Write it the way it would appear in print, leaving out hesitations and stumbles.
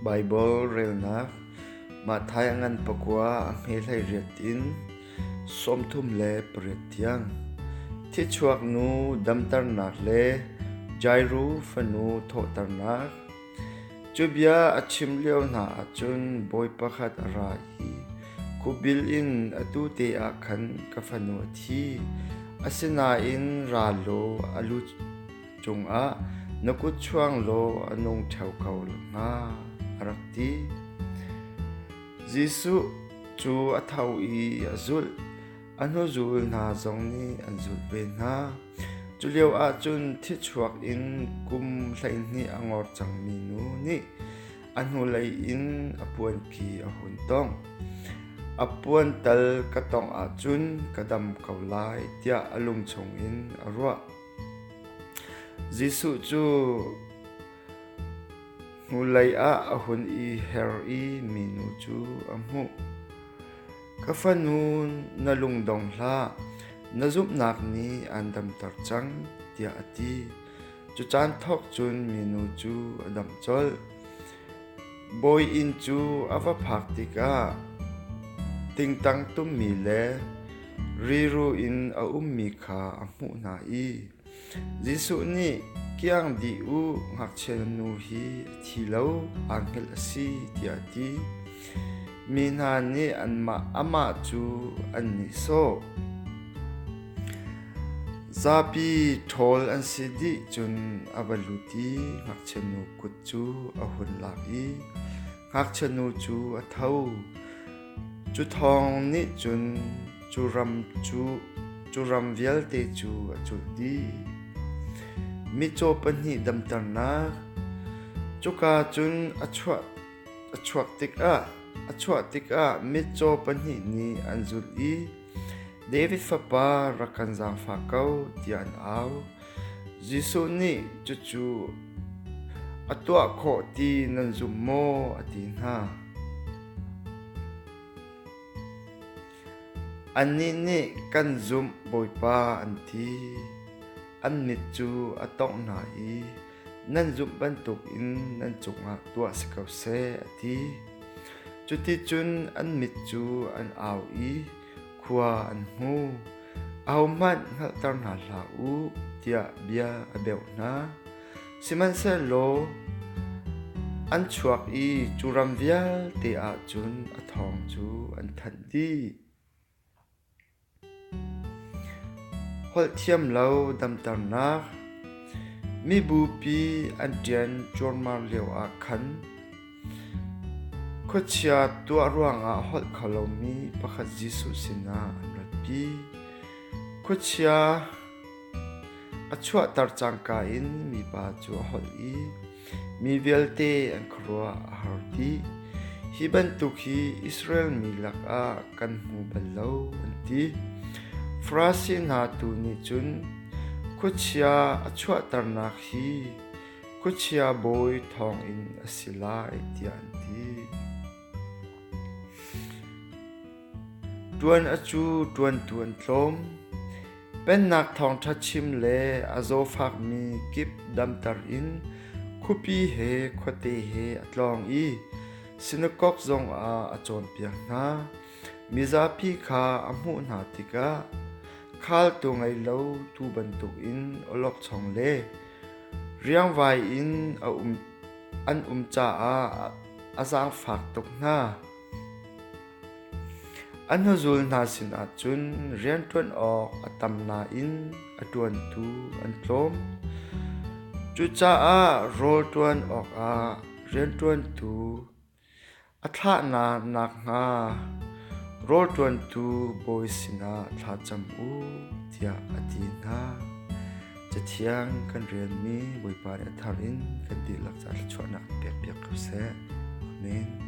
Baibal relnak Matthai a ngan pakua a hme 18 in 38 tiang. Thichuak nu damternak le Jairu fanu thawhternak. Cu bia a chim lio hna ahcun bawi pakhat a ra i khupbil in atu te ah khan ka fanu a thi. Asinain ra law a lu cungah na kut chuang law a nung ṭheo ko hnga, a rak ti. Jesuh cu a tho i a zulh. A hnuzul hna zong nih an zulh ve hna. Cu lio ahcun thichuak in kum 12 a ngor cangmi nu nih a hnulei in a puanki a hun tongh. A puan tal ka tongh ahcun ka dam ko lai tiah a lung chungin a ruah. Jesuh cu hnulei ah a hun i her i minu cu a hmuh. Ka fanu, na lungdong hlah. Na zumhnak nih aan damter cang, tiah a ti. Cu caan thawk cun minu cu a dam colh. Bawi inn cu a va phak tikah tingtang tummi le riru in a ummi kha a hmuh hna i Jesuh nih, Kiang dih u, ngakchia nu hi a thi lo, aa hngilh a si, tiah a ti. Mi hna nih amah cu an nihsawh. Zapi ṭhawl an si dih cun a va lut i ngakchia nu kut cu a hun lak i ngakchia nu cu a tho. Cu thawng nih cun cu ram vialte cu a culh dih. Mitcaw pahnih damternak. Cuka cun a chuah tikah mitcaw pahnih nih an zulh i, David fapa, rak kan zaangfah ko, tiah an au. Jesuh nih cucu a tuah khawh ti nan zum maw? a ti hna. Annih nih kan zumh, Bawipa, an ti. An mit cu a tongh hna i nan zumh bantukin nan cungah tuah si ko seh, a ti. Cuticun an mit cu an au i khua an hmu. Ahohmanh hngalhter hna hlah u, tiah bia a beuh hna. Sihmanhsehlaw an chuak i cu ram vialte ah cun a thawng cu an thanh dih. Holh thiam lo damternak. Mibupi an ṭian cuarmar lioah khan khuachia tuah ruangah holh kho lomi pakhat Jesuh sinah an ratpi. Khuachia a chuahter cangka in mipa cu a holh i Mi vialte an khuaruah a har dih. Hi bantuk hi Israel mi lakah kan hmu bal lo, an ti. Farasi hna tu nih cun khuachia a chuahternak hi khuachia bawi thawngin a si lai tiah an ti. Ṭuan a cu ṭuantu an tlawm. Pennak thawngṭha chim le a zawfakmi kip damter in khuapi he khuate he a tlawng i sinakok zongah a cawnpiak hna. Mizapi kha a hmuh hna tikah khaltu ngei lo tuu bantukin awlokchong le riangvai in an um caah a zaangfak tuk hna. A hnuzul hna sinah cun rianṭuan awk a tam nain a ṭuantu an tlawm. Cucaah rawl ṭuan awkah rianṭuantu a thlah hna nakhnga rawl ṭuantu bawi sinah thla cam u tiah a ti hna. Cathiang kan relmi Bawipa nih a thar in kan dihlak ca thluachuahnak pekpiak ko seh. Amen.